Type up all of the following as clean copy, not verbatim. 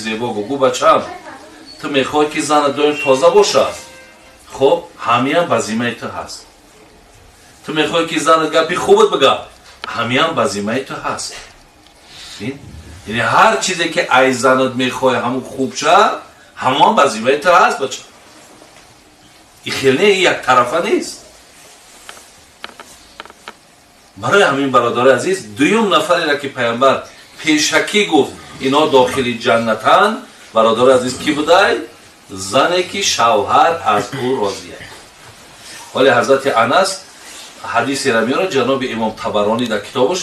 зебо гуфт. Гуфт бачам, ту мехоҳӣ ки занат доим тоза бошад, хуб ҳамиям ба зиммаи ту ҳаст. Ту мехоҳӣ ки занат гапи хубат бигӯяд, ҳамиям ба зиммаи ту ҳаст. Яъне ҳар чизе ки ай занат мехоҳӣ ҳамун хуб шавад, ҳамон ба зиммаи ту ҳаст бача. Ин хел не, ин яктарафа нест. Барои ҳамин бародари азиз, дуюм нафареро ки пайғамбар пешакӣ гуфт инҳо дохили ҷаннатанд, бародари азиз кӣ будай? Зане ки шавҳар аз ӯ розия. Вале ҳазрати Анас ҳадисеро меорад, ҷаноби имом Табаронӣ дар китобаш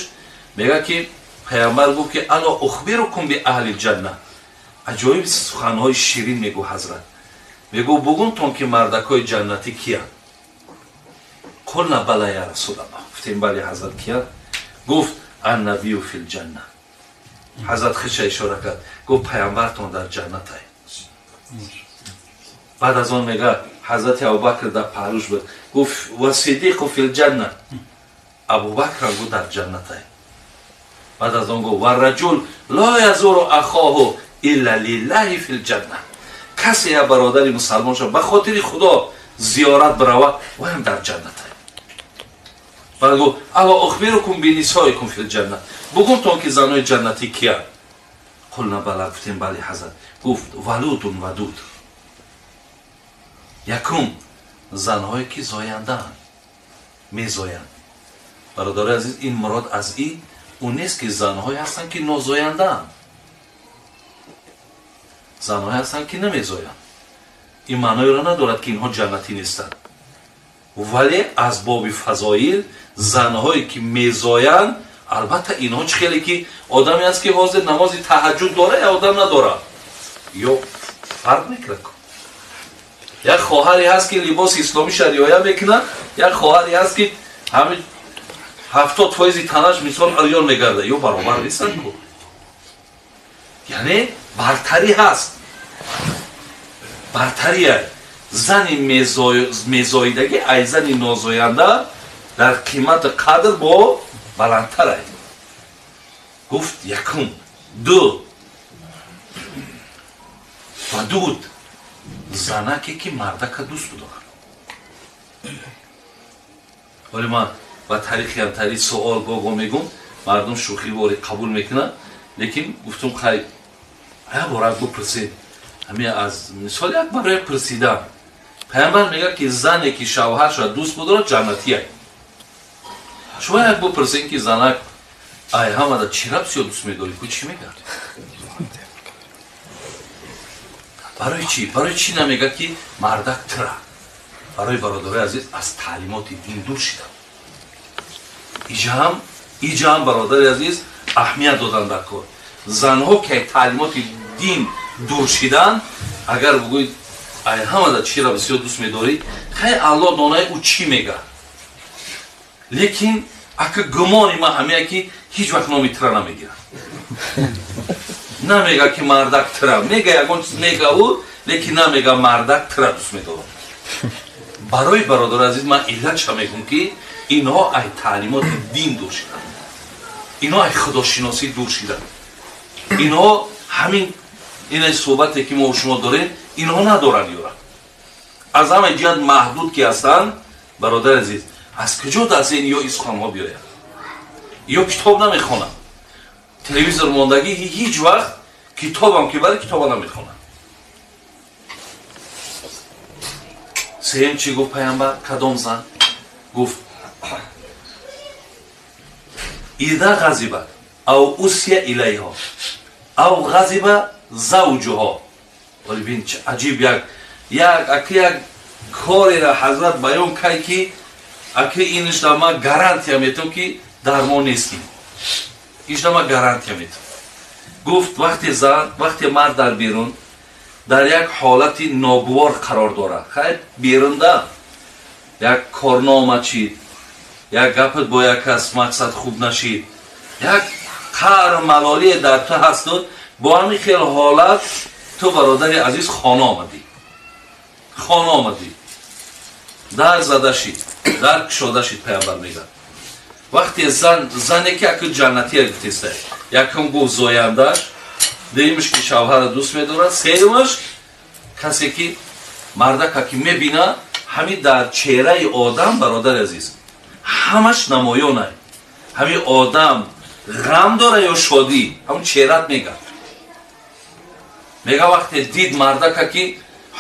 мегӯяд ки пайғамбар гуфт ки ало ухбирукум би аҳли ҷанна. Аҷоиб суханҳои ширин мегӯ ҳазрат. Мегӯ бугумтон ки мардакҳои ҷаннатӣ киянд? Қулна бала я расулаллоҳ. Гуфтем бале ҳазрат, киянд? Гуфт аннабию фил ҷанна. Ҳазрат худша ишора кард, гуфт пайғамбартон дар ҷаннатай. Баъд аз он мегӯяд ҳазрати Абубакр дар паҳлӯш буд, гуфт ва сидиқу фил ҷанна. Абубакрам гуфт дар ҷаннатай. Баъд аз он гуфт ва раҷул ло язуру ахоҳу илла лиллаҳи фил ҷанна. Касе я бародари мусалмон шавад ба хотири Худо зиёрат биравад, ваям дар ҷаннатай. Баъд гуфт ала ухбирукум бинисоикум фил ҷанна. Бугумтон ки занои ҷаннатӣ киянд? Қулна бала. Гуфтем бале ҳазрат. Гуфт валудун вадуд. Якум занҳое ки зояндаанд, мезоянд. Бародари азиз, ин мурод аз ин ӯ нест ки занҳое ҳастанд ки нозояндаанд, занҳое ҳастанд ки намезоянд. Ин маъноеро надорад ки инҳо ҷаннатӣ нестанд, вале аз боби фазоил занҳое ки мезоянд, албатта инҳо чӣ хеле ки одаме аст ки ҳозир намози таҳаҷҷуд дора ё одам надорад, ё фарқ мекунад. Як хоҳаре ҳаст ки либоси исломиша риоя мекунад, як хоҳаре ҳаст ки ҳамин 70% танаш мисол риён мегардад, ё баробар нестанд ку. Яъне бартарӣ ҳаст, бартария. Зани мезоидагӣ ай зани нозоянда дар қимату қадр бо баландтар ай. Гуфт якум. Ду, вадуд, занаке ки мардака дӯст бидорад. Вале ман ба таърихи ҳамтари суол гого мегум, мардум шӯхиворӣ қабул мекунад, лекин гуфтум хай як бора бипурсед. Ҳамин аз мисол як барои пурсидан. Пайғамбар мегӯяд ки зане ки шавҳарша дӯст бидорад ҷаннатия. Шумо як бипурсед ки занак ай ҳамада чира бисёр дӯст медорӣ, ку чӣ мегӯяд? Барои чӣ? Барои чӣ намегӯяд ки мардак тира? Барои бародарои азиз аз таълимоти дин дур шидам. Иҷаҳам бародари азиз аҳамият додан дар кор. Занҳо ки аз таълимоти дин дур шидан, агар бигӯед ай ҳамада чира бисёр дӯст медорӣ, хай Аллоҳ донае ӯ чӣ мегӯяд. Лекин ака гумони ман ҳамия ки ҳеҷ вақт номи тира намегирад. Намега ки мардак тира, мега ягон чиз мега ӯ, лекин намега мардак тира дӯст медорад. Барои бародари азиз ман иллатша мегӯм ки инҳо ай таълимоти дин дур шиданд, инҳо ай худошиносӣ дур шиданд, инҳо ҳамин ин суҳбате ки мо шумо дорем инҳо надоранд ёра. Аз ҳама ҷиҳат маҳдуд ки ҳастанд, бародари азиз, аз куҷо дар зеҳни ё ин суханҳо биёяд? Ё китоб намехонанд, телевизор мондагӣ ҳеҷ вақт китобам ки бари китоба намехонанд. Сеюм чӣ гуфт пайғамбар? Кадом зан? Гуфт ида ғазибат ав усия илайҳо ав ғазиба завҷуҳо. Вале бин чӣ аҷиб як кореро ҳазрат баён кард ки аки инишда ман гарантия метам ки дармон нестим. Ишда ман гарантия метам. Гуфт вақте зан, вақте мард дар берун дар як ҳолати ногувор қарор дорад, хайр берунда як корнома чид, як гапат бо як кас мақсад хуб нашид, як қаҳру малолие дар ту ҳасту бо ҳамин хел ҳолат ту бародари азиз хона омадӣ, хона омадӣ, дар зада шид, дар кушода шид. Пайғамбар мегӯяд вақте зан, зане ки аку ҷаннатия гуфтеста, якум гуфт зояндаш, Дуюмаш ки шавҳара дӯст медорад. Сеюмаш касе ки мардака ки мебина, ҳамин дар чеҳраи одам, бародари азиз, ҳамаш намоёнай. Ҳамин одам ғам дора ё шодӣ, ҳамун чеҳрат мега. Мега вақте дид мардака ки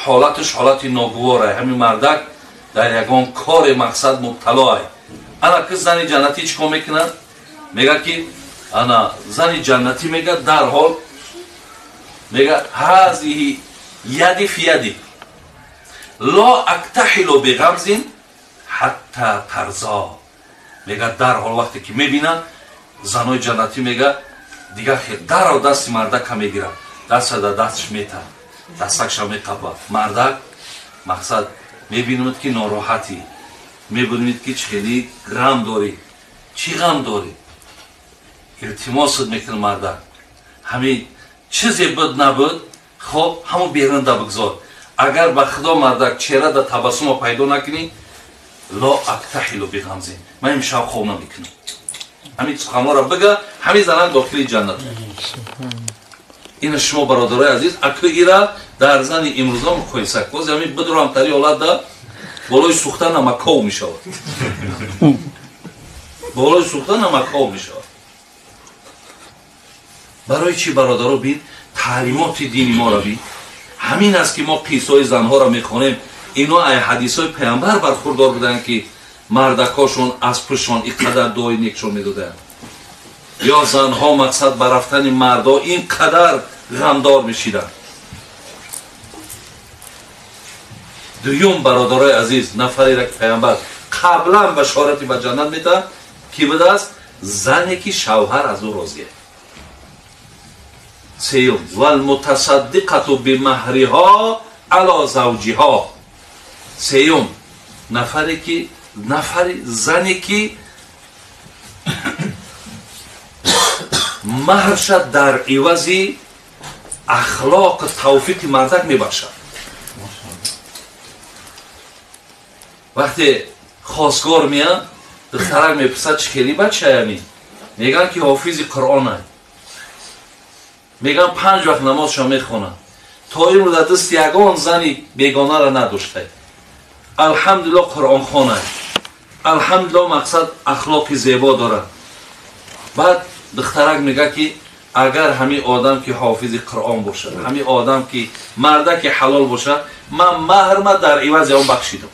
ҳолаташ ҳолати ногуворай, ҳамин мардак дар ягон кори мақсад мубталоай. Ана ки зани ҷаннатӣ чӣ кор мекунад? Мега ки ана зани ҷаннатӣ мега дарҳол мега ҳазиҳи яди фи яди ло актаҳилу биғамзин ҳатта тарзо. Мега дарҳол вақте ки мебина занои ҷаннатӣ мега дигар хел дарҳол дасти мардака мегирад, дастша дар дасташ мета, дастакша меқапа. Мардак мақсад мебинад ки нороҳатӣ, мебинад ки хеле ғам дорӣ. Чӣ ғам дорӣ? Илтимосат мекунад мардак. Ҳамин чизе буд набуд, хоб ҳамон берунда бигзор. Агар ба худо мардак чеҳра дар табассума пайдо накунӣ, ло актаҳилу биғамзин, ман имшаб хоб намекунам. Ҳамин суханҳоро бига, ҳамин занак дохили ҷаннат. Ина шумо бародарои азиз, аку ира дар зани имрӯза муқоиса кун. Боз ҳамин бидурам тари ҳолат да болои сӯхта намаков мешавад. Болои сӯхта намаков мешавад. Барои чӣ бародаро бин таълимоти дини моро бин. Ҳамин аст ки мо қиссаҳои занҳоро мехонем. Ино ай ҳадисҳои паямбар бархурдор буданд ки мардакошон аз пуштшон ин қадар дуои некшон медоданд. Ё занҳо мақсад ба рафтани мардо ин қадар ғамдор мешиданд. Дуюм бародарои азиз, нафареро ки паямбар қаблан башорати ба ҷаннат медиҳад, ки будааст? Зане ки шавҳар аз ӯ розист. Сеюм валмутасаддиқату бимаҳриҳо ало завҷиҳо. Сеюм нафаре ки нафари зане ки маҳрша дар ивази ахлоқу тавфиқи мардак мебахшад. Вақте хосгор меяд, духтарак мепурсад чӣ хели бачаями? Мегӯянд ки ҳофизи Қуръонай. Мегӯянд 5 вақт намозшо мехонад. То имрӯз дар дасти ягон зани бегонаро надоштай. Алҳамдулиллоҳ қуръонхонай. Алҳамдулиллоҳ мақсад ахлоқи зебо дорад. Баъд духтарак мегӯяд ки агар ҳамин одам ки ҳофизи Қуръон бошад, ҳамин одам ки мардаки ҳалол бошад, ман маҳрма дар ивази он бахшидам.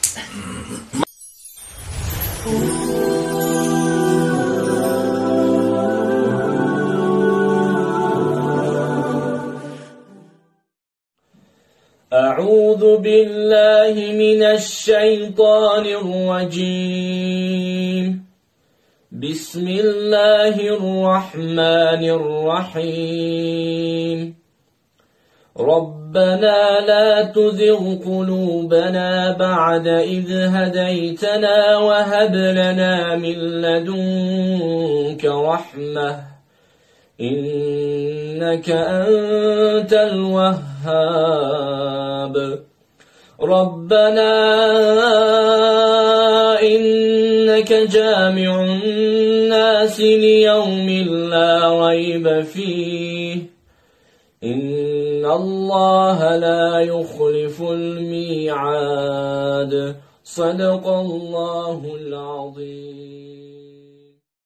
أعوذ بالله من الشيطان الرجيم. بسم الله الرحمن الرحيم. ربنا لا تزغ قلوبنا بعد إذ هديتنا وهب لنا من لدنك رحمة إنك أنت الوهاب. ربنا إنك جامع الناس ليوم لا ريب فيه إن الله لا يخلف الميعاد. صدق الله العظيم.